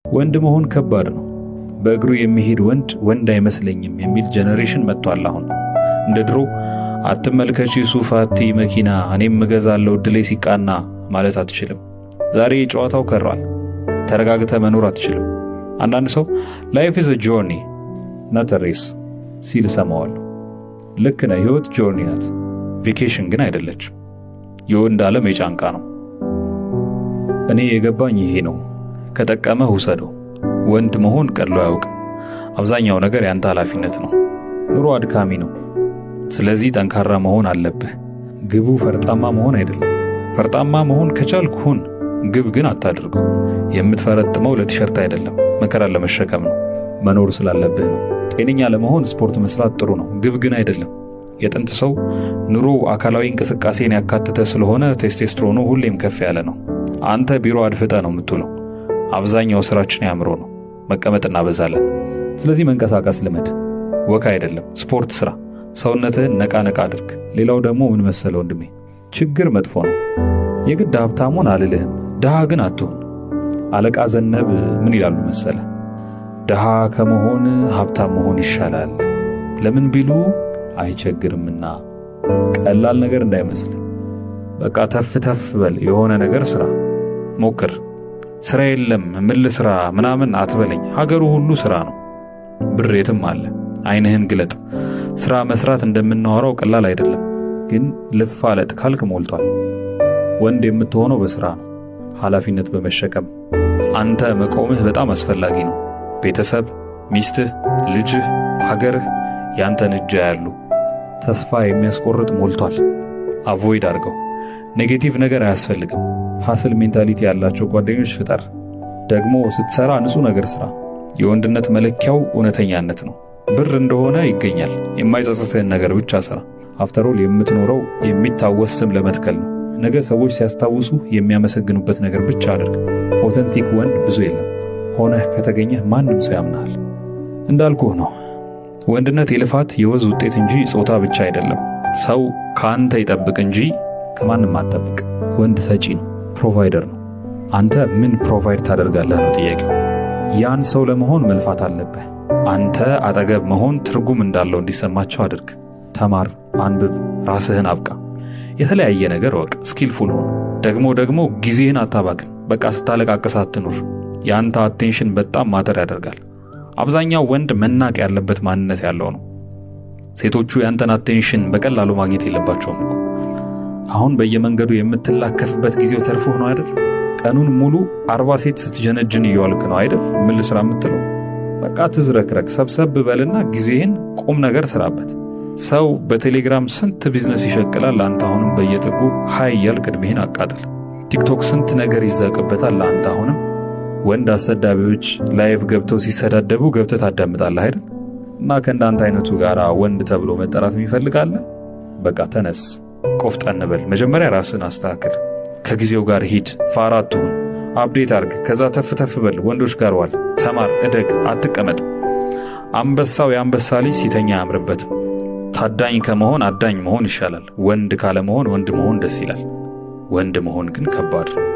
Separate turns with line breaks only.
ወንድ መሆን ከባድ ነው። በእግሩ የሚሄድ ወንድ ወንድ አይመስለኝም የሚል generation መጥቷል። አሁን እንደ ድሮ አትመልከቺ ሱፋቲ መኪና እኔም እገዛለሁ እድሌ ሲቃና ማለት አትችልም። ዛሬ ጨዋታው ከሯል። ተረጋግተህ መኖር አትችልም። አንዳንድ ሰው "Life is a journey, not a race" ሲል እሰማዋለሁ። ልክ ነህ። ሕይወት journey ናት፣ vacation ግን አይደለችም። የወንድ ዓለም የጫንቃ ነው። እኔ የገባኝ ይሄ ነው። ከጠቀመህ ውሰደው። ወንድ መሆን ቀሎ አያውቅም። አብዛኛው ነገር ያንተ ኃላፊነት ነው። ኑሮ አድካሚ ነው። ስለዚህ ጠንካራ መሆን አለብህ። ግቡ ፈርጣማ መሆን አይደለም። ፈርጣማ መሆን ከቻልክ ሁን፣ ግብ ግን አታድርገው። የምትፈረጥመው ለቲሸርት አይደለም፣ መከራን ለመሸከም ነው። መኖር ስላለብህ ነው። ጤነኛ ለመሆን ስፖርት መስራት ጥሩ ነው፣ ግብ ግን አይደለም። የጥንት ሰው ኑሮ አካላዊ እንቅስቃሴን ያካተተ ስለሆነ ቴስቴስትሮኑ ሁሌም ከፍ ያለ ነው። አንተ ቢሮ አድፍጠህ ነው የምትውለው። አብዛኛው ስራችን ያምሮ ነው። መቀመጥ እናበዛለን። ስለዚህ መንቀሳቀስ ልመድ። Walk አይደለም፣ ስፖርት ስራ። ሰውነትህን ነቃ ነቃ አድርግ። ሌላው ደግሞ ምን መሰለ ወንድሜ፣ ችግር መጥፎ ነው። የግድ ሀብታም ሁን አልልህም፣ ድሃ ግን አትሁን። አለቃ ዘነብ ምን ይላሉ መሰለ? ድሃ ከመሆን ሀብታም መሆን ይሻላል። ለምን ቢሉ አይቸግርምና። ቀላል ነገር እንዳይመስል። በቃ ተፍ ተፍ በል፣ የሆነ ነገር ስራ ሞክር። ስራ የለም፣ ምን ልስራ ምናምን አትበለኝ። ሀገሩ ሁሉ ስራ ነው። ብር የትም አለ። አይንህን ግለጥ። ስራ መስራት እንደምናወራው ቀላል አይደለም፣ ግን ልፋለጥ ካልክ ሞልቷል። ወንድ የምትሆነው በስራ ነው፣ ኃላፊነት በመሸከም። አንተ መቆምህ በጣም አስፈላጊ ነው። ቤተሰብ፣ ሚስትህ፣ ልጅህ፣ ሀገርህ ያንተን እጅ ያያሉ። ተስፋ የሚያስቆርጥ ሞልቷል። Avoid አድርገው። Negative ነገር አያስፈልግም። Hustle mentality ያላቸው ጓደኞች ፍጠር። ደግሞ ስትሰራ ንጹህ ነገር ስራ። የወንድነት መለኪያው እውነተኛነት ነው። ብር እንደሆነ ይገኛል። የማይጸጽትህን ነገር ብቻ ስራ። After all የምትኖረው የሚታወስ ስም ለመትከል ነው። ነገ ሰዎች ሲያስታውሱ የሚያመሰግኑበት ነገር ብቻ አድርግ። Authentic ወንድ ብዙ የለም። ሆነህ ከተገኘህ ማንም ሰው ያምናሃል። እንዳልኩህ ነው። ወንድነት የልፋት የወዝ ውጤት እንጂ ጾታ ብቻ አይደለም። ሰው ከአንተ ይጠብቅ እንጂ ከማንም አትጠብቅ። ወንድ ሰጪ ነው፣ provider ነው። አንተ ምን provide ታደርጋለህ ነው ጥያቄው። ያን ሰው ለመሆን መልፋት አለብህ። አንተ አጠገብ መሆን ትርጉም እንዳለው እንዲሰማቸው አድርግ። ተማር፣ አንብብ፣ ራስህን አብቃ። የተለያየ ነገር እወቅ፣ skillful ሁን። ደግሞ ደግሞ ጊዜህን አታባክን። በቃ ስታለቃቅስ አትኑር። የአንተ attention በጣም matter ያደርጋል። አብዛኛው ወንድ መናቅ ያለበት ማንነት ያለው ነው። ሴቶቹ ያንተን attention በቀላሉ ማግኘት የለባቸውም እኮ። አሁን በየመንገዱ የምትላከፍበት ጊዜው ተርፎህ ነው አይደል? ቀኑን ሙሉ 40 ሴት ስትጀነጅን እየዋልክ ነው አይደል? ምን ልስራ የምትለው? በቃ ትዝረክረክ፣ ሰብሰብ በልና ጊዜህን ቁም ነገር ስራበት። ሰው በቴሌግራም ስንት ቢዝነስ ይሸቅላል። አንተ አሁንም በየጥጉ hi እያልክ ዕድሜህን አቃጥል። ቲክቶክ ስንት ነገር ይዛቅበታል። አንተ አሁንም ወንድ አሰዳቢዎች live ገብተው ሲሰዳደቡ ገብተህ ታዳምጣለህ አይደል? እና ከእንዳንተ አይነቱ ጋር ወንድ ተብሎ መጠራት የሚፈልግ አለ? በቃ ተነስ፣ ቆፍጠን በል። መጀመሪያ ራስህን አስተካክል። ከጊዜው ጋር ሂድ፣ ፋራ አትሁን። Update አርግ። ከዛ ተፍ ተፍ በል፣ ወንዶች ጋር ዋል፣ ተማር፣ እደግ፣ አትቀመጥ። አንበሳው የአንበሳ ልጅ ሲተኛ አያምርበትም። ታዳኝ ከመሆን አዳኝ መሆን ይሻላል። ወንድ ካለመሆን ወንድ መሆን ደስ ይላል። ወንድ መሆን ግን ከባድ ነው።